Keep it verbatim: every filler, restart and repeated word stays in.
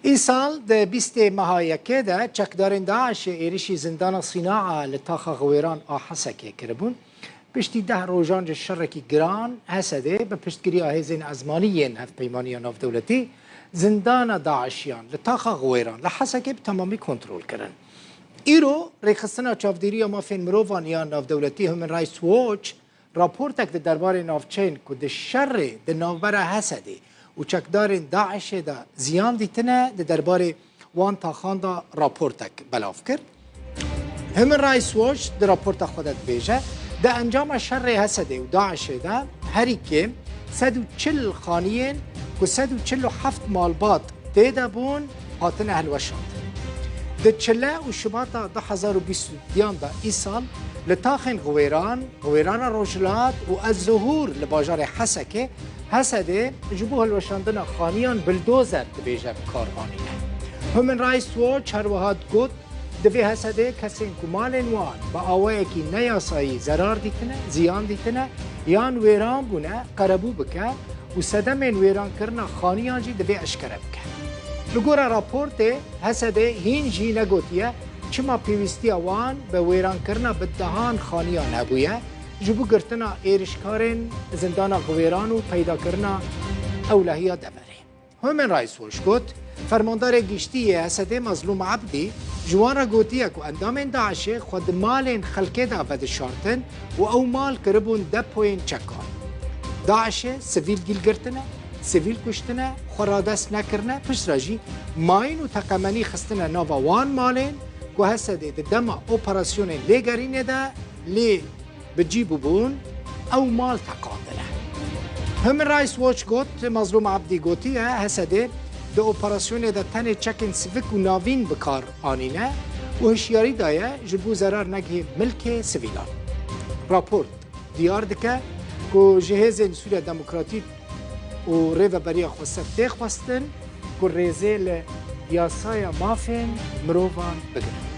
Îsal di bîstê meha yekê de çekdarên DAIŞê êrişî zindana Sînaa li taxa Xiwêran a Hesekê kiribûn. Piştî deh rojan ji şerekî giran Hesedê bi piştgiriya hêzên ezmanî yên Hevpeymaniya Navdewletî zindana DAIŞiyan li taxa Xiwêran li Hesekê bi temamî kontrol kirin. Îro rêxistina çavdêriya mafên mirovan ya navdewletî Human Rights Watch raportek di derbarê navçeyên ku di şerê di navbera Hesedê û çekdarên DAIŞê de ziyan dîtine, di derbarê wan taxan de raportek belav kir. Human Rights Watch di raporta xwe de dibêje, di encama şerê Hesedê û DAIŞê de herî kêm sed û çil xaniyên ku sed û çil û heft malbat tê de bûn, hatine hilweşandin. Di çile û Şibata du hezar û bîst û duyan de îsal li taxên Xiwêran, Xiwêrana Rojhilat û Ez-Zuhur li bajarê Hesekê, Hesedê ji bo hilweşandina xaniyan bildozer dibêje bi kar anîne. Human Rights Watch her wiha digot, divê Hesedê kesên ku malên wan bi awayekî neyasayî zerar dîtine, ziyan dîtine yan wêran bûne, qerebû bike û sedemên wêrankirina xaniyan jî divê eşkere bike. Li gora raportê, Hesedê hîn jî negotiye çima pêwîstiya wan bi wêrankirina bi dehan xaniyan hebûye, ji bo girtina êrişkarên zindana Xiwêran û peydakirina ewlehiya deverê. Human Rights Watch got, Fermandarê Giştî yê Hesedê Mezlûm Ebdî ji wan re gotiye ku endamên DAIŞê xwe di malên xelkê de vedişartin û ew mal kiribûn depoyên çekan. DAIŞê sivîl gîl girtine, sivîl kuştine, xwe radest nekirine, piştre jî mayîn û teqemenî xistine nava wan malên ku Hesedê di dema operasyonên lêgerînê de lê bi cî bûbûn, ew mal teqandine. Human Rights Watch got, Mezlûm Ebdî gotiye, Hesedê di operasyonê de tenê çekên sivik û navîn bi kar anîne û hişyarî daye ji bo zerar negihê milkê sivîlan. Raport diyar dike ku ji hêzên Sûriya Demokratîk û Rêveberiya Xweser tê xwestin ku rêzê li yasaya mafên mirovan bigirin.